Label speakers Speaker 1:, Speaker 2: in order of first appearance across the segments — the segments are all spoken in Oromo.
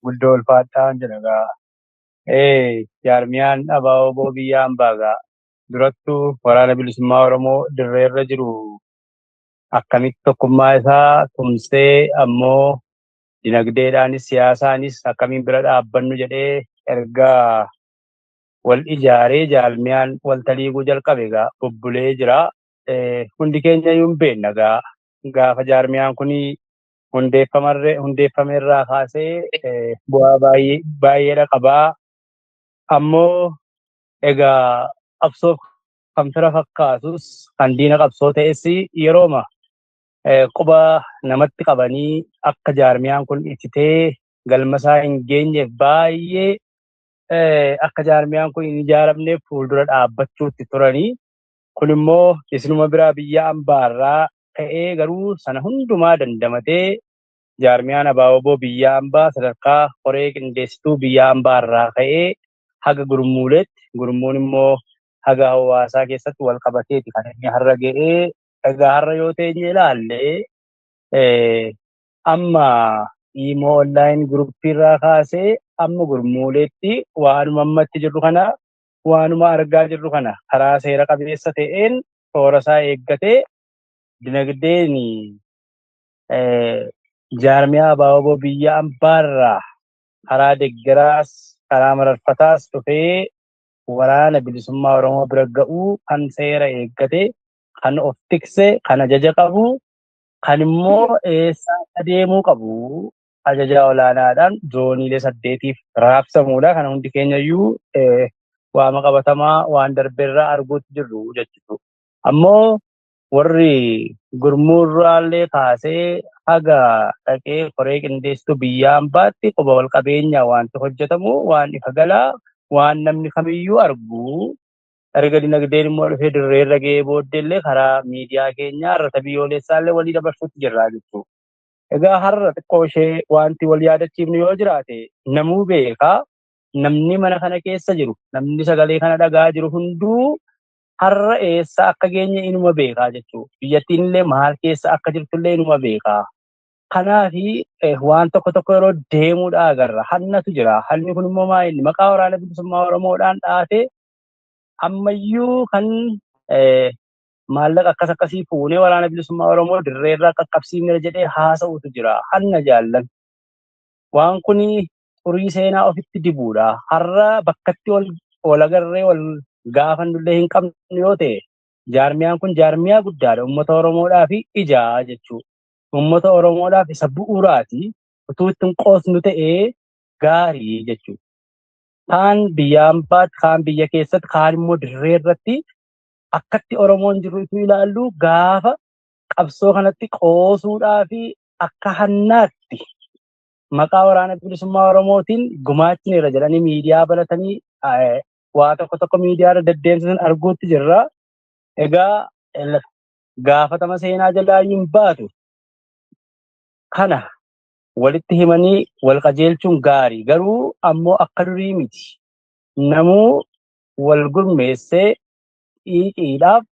Speaker 1: Guddoo ulfaadhaan jedha gaa. Jaarmiyaan ABO biyya hambaa gaa. Durattuu waraana bilisummaa Oromoo dirreerra jiru akkamitti tokkummaa isaa tumsee ammoo dinagdeedhaanis siyaasaanis akkamiin bira dhaabbannu jedhee ergaa wal ijaaree jaarmiyaan wal taliiguu jalqabe gaa bubbulee jira. Hundi keenya iyyuu hin beekna gaa gaafa jaarmiyaan kun hundeeffamerraa kaasee bu'aa baay'eedha qabaa. Ammoo egaa qabsoo kan fira fakkaatus kan diina qabsoo ta'es yerooma quba namatti qabanii akka jaarmiyaan kun ititee galmasaa hin geenyeef baay'ee akka jaarmiyaan kun hin ijaaramneef fuuldura dhaabbachuutti turanii. Kun immoo isinuma biraa biyya ambaarraa ka'ee garuu sana hundumaa dandamatee jaarmiyaan ABO biyya hambaa sadarkaa koree qindeessituu biyya ambaarraa ka'ee haga gurmuuleetti, gurmuun immoo haga hawaasaa keessatti wal qabateeti kan inni har'a ga'ee. Egaa har'a yoo teenye ilaalle amma Imo online groupiirraa kaasee amma gurmuuleetti waanuma ammatti jirru kana, waanuma argaa jirru kana karaa seera qabeessa ta'een toora isaa eeggatee dinagdeen jaarmiyaa ABO biyya ambaarraa karaa deggeraas karaa mararfataas dhufee waraana bilisummaa Oromoo bira ga'uu kan seera eeggate, kan of tikse, kan ajaja qabu, kan immoo eessa akka deemuu qabu ajaja olaanaadhaan zooniilee 8f raabsamuudha. Kana hundi keenya iyyuu waama qabatamaa waan darbeerraa arguutti jirru jechuudha. Ammoo warri gurmuurraallee kaasee haga dhaqee koree qindeessituu biyya ambaatti quba wal qabeenya wanti hojjetamu waan ifa galaa waan namni kamiyyuu argu. Erga dinagdeen immoo dhufee dirreerra ga'ee booddeellee karaa miidiyaa keenyaa irra biyyoolessaallee walii dabarsuutti jirra jechuudha. Egaa har'a xiqqoo ishee wanti wal yaadachiifnu yoo jiraate namuu beekaa, namni mana kana keessa jiru, namni sagalee kana dhagaa jiru hunduu har'a eessa akka geenye inuma beekaa jechuudha. Biyyattiin illee maal keessa akka jirtullee inuma beekaa. Kanaafi waan tokko tokko yeroo deemuudha agarra. Hannatu jira. Hanni kun immoo maal inni maqaa waraana bilisummaa Oromoodhaan dhaatee ammayyuu kan maallaqa akkas akkasii fuunee waraana bilisummaa Oromoo dirreerraa qaqqabsiifne jedhee haasa'utu jira. Hanna jaallan. Waan kun xurii seenaa ofitti dibuudha. Har'a bakkatti wal agarree wal gaafannullee hin qabnu yoo ta'e jaarmiyaan kun jaarmiyaa guddaadha. Uummata Oromoodhaaf ijaa jechuudha. Uummata Oromoodhaaf isa bu'uuraati. Utuu ittiin qoosnu ta'ee gaarii jechuudha. Kaan biyya ambaatti, kaan biyya keessatti, kaan immoo dirree irratti akkatti Oromoon jiru utuu ilaallu gaafa qabsoo kanatti qoosuudhaa fi akka hannaatti maqaa waraana bilisummaa Oromootiin gumaachineera jedhanii miidiyaa banatanii waa tokko tokko miidiyaa irra deddeemsisan arguutti jirra. Egaa gaafatama seenaa jalaa hin baatu. Kana walitti himanii wal qajeelchuun gaarii, garuu ammoo akka durii miti. Namuu wal gurmeessee xiiqiidhaaf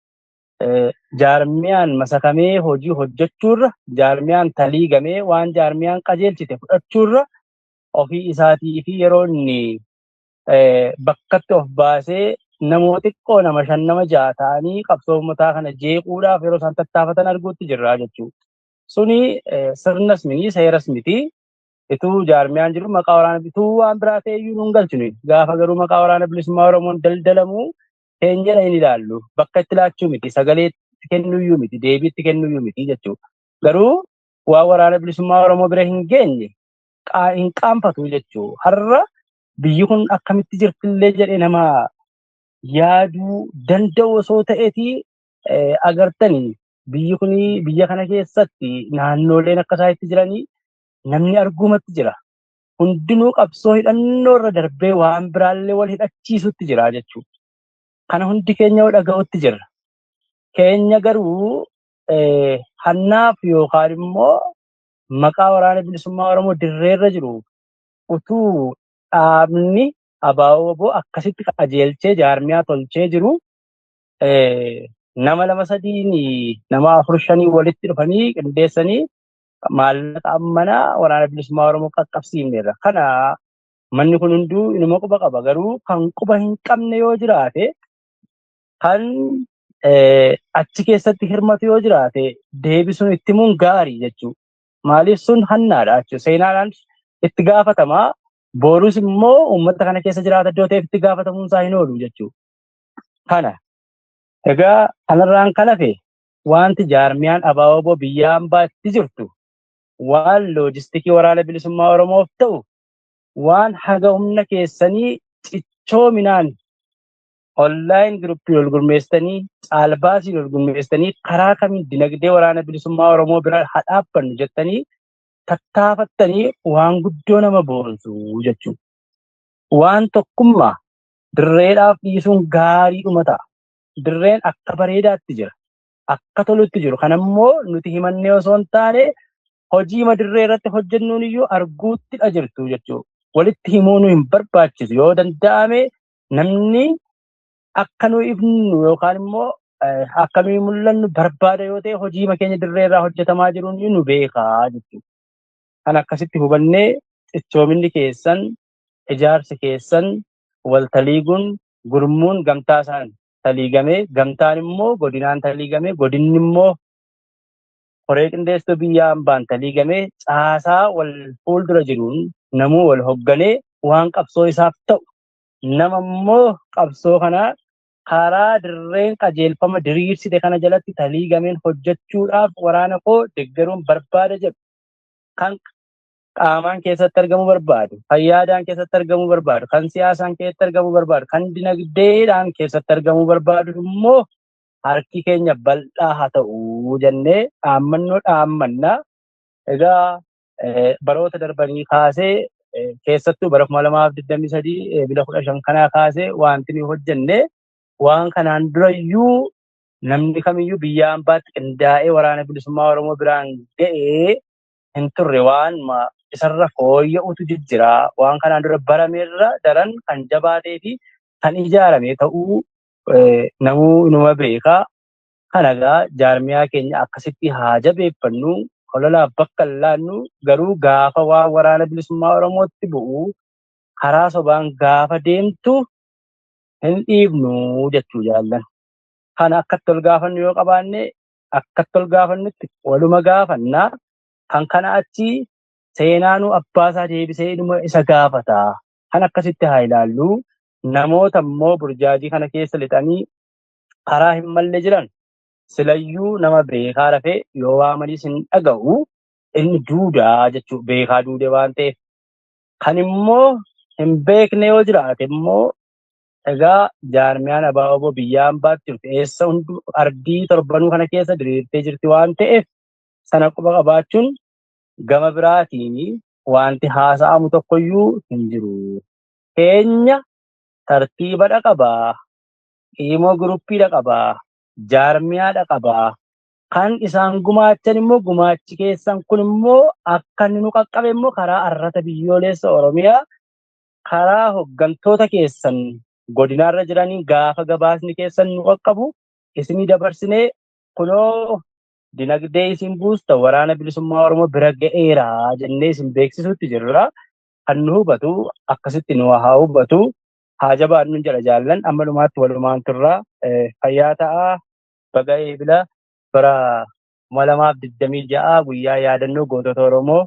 Speaker 1: jaarmiyaan masakamee hojii hojjechuurra, jaarmiyaan taliigamee waan jaarmiyaan qajeelchite fudhachuurra ofii isaatii fi yeroo inni bakkatti of baasee namoota xiqqoo nama 5 nama 6 ta'anii qabsoo uummataa kana jeequudhaaf yeroo isaan tattaafatan arguutti jirra jechuudha. Suni sirnas miti, seeras miti. Ituu jaarmiyaan jiru maqaa waraana bituu waan biraa ta'e iyyuu nuun galchinu. Gaafa garuu maqaa waraana bilisummaa Oromoon daldalamu teenyedha hin ilaallu. Bakka itti laachuu miti, sagalee itti kennuyyuu miti, deebii itti kennuyyuu miti jechuudha. Garuu waan waraana bilisummaa Oromoo bira hin geenye hin qaanfatu jechuudha. Har'a biyyi kun akkamitti jirtillee jedhee nama yaaduu danda'u osoo ta'eeti agartanii biyyi kun biyya kana keessatti naannoleen akka isaa itti jiranii namni arguumatti jira. Hundinuu qabsoo hidhannoo irra darbee waan biraallee wal hidhachiisutti jira jechuudha. Kana hundi keenya dhaga'utti jirra. Keenya garuu hannaaf yookaan immoo maqaa waraana bilisummaa Oromoo dirreerra jiru utuu dhaabni ABO akkasitti qajeelchee jaarmiyaa tolchee jiru nama 2 3 nama 4 5 walitti dhufanii qindeessanii Maallaqa ammanaa Waraana Bilisummaa Oromoo qaqqabsiifneerra. Kana manni kun hunduu inuma quba qaba. Garuu kan quba hin qabne yoo jiraate, kan achi keessatti hirmatu yoo jiraate, deebisuun itti himuun gaarii jechuudha. Maaliif sun hannaadha jechuudha. Seenaadhaan itti gaafatamaa, boorus immoo uummata kana keessa jiraata iddoo ta'eef itti gaafatamuun isaa hin oolu jechuudha. Kana egaa kanarraan kan hafe wanti jaarmiyaan ABO biyya hambaatti jirtu waan loojistikii Waraana Bilisummaa Oromoof ta'u, waan haga humna keessanii cichoominaan online groupii wal gurmeessanii, caalbaasii wal gurmeessanii, karaa kamiin dinagdee Waraana Bilisummaa Oromoo bira haa dhaabbannu jettanii tattaafattanii waan guddoo nama boonsu jechuudha. Waan tokkummaa dirreedhaaf dhiisuun gaariidhuma ta'a. Dirreen akka bareedaatti jira. Akka tolutti jiru. Kanammoo nuti himannee osoo hin taane hojii dirree irratti hojjennuun iyyuu arguuttidha jirtu jechuudha. Walitti himuu nu hin barbaachisu. Yoo danda'ame namni akka nu ibnu yookaan immoo akka nuyi mul'annu barbaada yoo ta'e, hojii keenya dirree irraa hojjetamaa jiruun nu beekaa jechuudha. Kan akkasitti hubannee cichoominni keessan, ijaarsi keessan wal taliiguun, gurmuun gamtaa isaan taliigamee, gamtaan immoo godinaan taliigamee, godinni immoo horee qindeesstuu biyya hambaan taliigamee, caasaa wal fuuldura jiruun namuu wal hogganee waan qabsoo isaaf ta'u, nama immoo qabsoo kana karaa dirreen qajeelfama diriirsite kana jalatti taliigameen hojjechuudhaaf waraana koo deeggaruun barbaada jedhu, kan qaamaan keessatti argamuu barbaadu, kan yaadaan keessatti argamuu barbaadu, kan siyaasaan keessatti argamuu barbaadu, kan dinagdeedhaan keessatti argamuu barbaadu immoo harki keenya bal'aa haa ta'u jennee dhaammannoo dhaammannaa. Egaa baroota darbanii kaasee, keessattuu bara 2023 Eebila 15 kanaa kaasee wanti nuyi hojjenne waan kanaan durayyuu namni kamiyyuu biyya hambaatti qindaa'ee Waraana Bilisummaa Oromoo biraan ga'ee hin turre, waan isarra fooyya'utu jijjira. Waan kanaan dura barameerra daran kan jabaatee fi kan ijaarame ta'uu namuu inuma beekaa. Kana egaa jaarmiyaa keenya akkasitti haa jabeeffannu, hololaaf bakka hin laannu, garuu gaafa waan Waraana Bilisummaa Oromootti bu'u karaa sobaan gaafa deemtu hin dhiifnu jechuu jaallan. Kana akkatti ol gaafannu yoo qabaanne, akkatti ol gaafannutti waluma gaafannaa. Kan kana achi seenaanuu abbaasaa deebisee inuma isa gaafata. Kan akkasitti haa ilaallu. Namoota immoo burjaajii kana keessa lixanii karaa hin malle jiran, silayyuu nama beekaa rafee yoo waamanis hin dhaga'u, inni duudaa jechuu, beekaa duude waan ta'eef. Kan immoo hin beekne yoo jiraate immoo, egaa jaarmiyaan ABO biyya hambaatti jirtu eessa hundu ardii torbanuu kana keessa diriirtee jirti waan ta'eef, sana quba qabaachuun gama biraatiin wanti haasa'amu tokkoyyuu hin jiru. Keenya tartiiba qabaa, imo groupiidha qabaa, jaarmiyaadha qabaa. Kan isaan gumaachan immoo gumaachi keessan kun immoo akka inni nu qaqqabe immoo karaa Arrata Biyyoolessa Oromiyaa, karaa hoggantoota keessan godinaarra jiranii gaafa gabaasni keessan nu qaqqabu isinii dabarsinee, kunoo dinagdee isin buusta Waraana Bilisummaa Oromoo bira ga'eera jennee isin beeksisuutti jirra. Kan nu hubatu akkasitti nu haa hubatu. Haa jabaannu jedha jaallan, amma dhumaatti walumaan turraa, fayyaa ta'aa. Baga Eebila bara 2026 guyyaa yaadannoo gootota Oromoo